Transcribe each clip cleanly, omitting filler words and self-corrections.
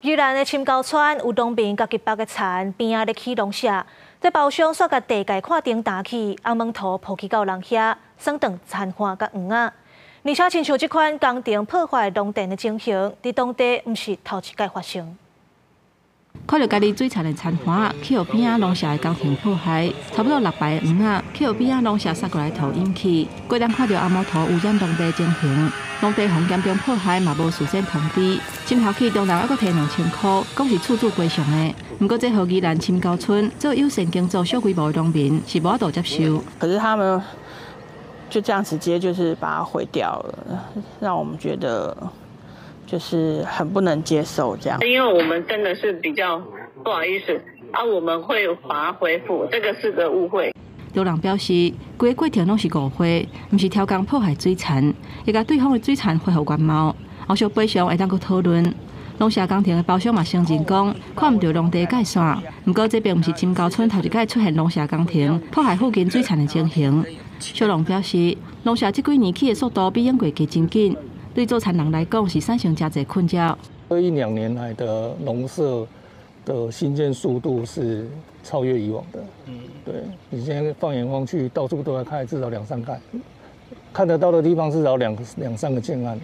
宜蘭的深溝村有農民共家己縛的田邊仔咧起農舍，這包商煞共地界看頂擔去，紅毛塗鋪去到人遐，損斷田岸佮園仔。而且親像這款工程破壞農田的情形，佇當地毋是頭一擺發生。看著家己水田的田岸，去予邊仔農舍的工程破壞，差不多600個園仔，去予邊仔農舍撒過來塗引起。個人看著紅毛塗污染農地情形，農地予嚴重破壞嘛無事先通知，審後去中人猶閣提2000箍，講是厝主賠償的。毋過這予宜蘭深溝村做友善耕作小規模的農民是無法度接受。可是他們就這樣直接就是把它毀掉了，讓我們覺得就是很不能接受這樣。因為我們真的是比較不好意思啊，我們會把它恢復，這個是個誤會。有人表示，規個過程攏是誤會，毋是超工破壞水田，會共對方的水田恢復原貌，後續賠償會當閣討論。農舍工程的包商嘛承認講，看毋著農地界線，毋過這並毋是深溝村頭一擺出現農舍工程破壞附近水田的情形。小農表示，農舍這幾年起的速度比永過加真緊，對做田人來講是產生誠濟困擾。這一兩年來的農舍的興建速度是超越以往的。對，你現在放眼望去，到處都在開，至少兩三個，看得到的地方至少兩三個建案。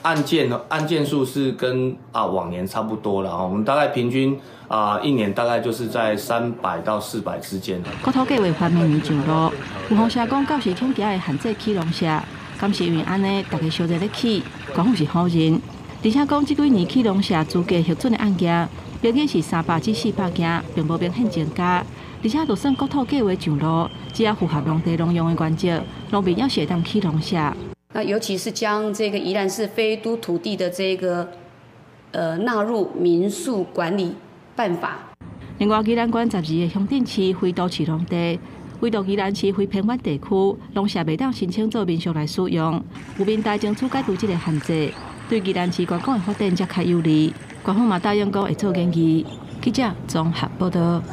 案件數是跟往年差不多了，我們大概平均一年大概就是在300到400之間。國土計劃明年上路，有風聲講到時恐驚會限制起農舍，敢是因為按呢，大家相爭咧起，官府是否認。而且講這幾年起農舍資格核准的案件，平均是300至400件，並無明顯增加。而且就算國土計劃上路，只要符合農地農用的原則，農民猶是會當起農舍。那尤其是將這個宜蘭市非都土地的這個納入民宿管理辦法。另外，宜蘭縣12個鄉鎮市非都市農地，唯獨宜蘭市非偏遠地區，農舍袂當申請做民宿來使用。有民代爭取解除這個限制，對宜蘭市觀光的發展才較有利。官方嘛答應講會做研議。記者綜合報導。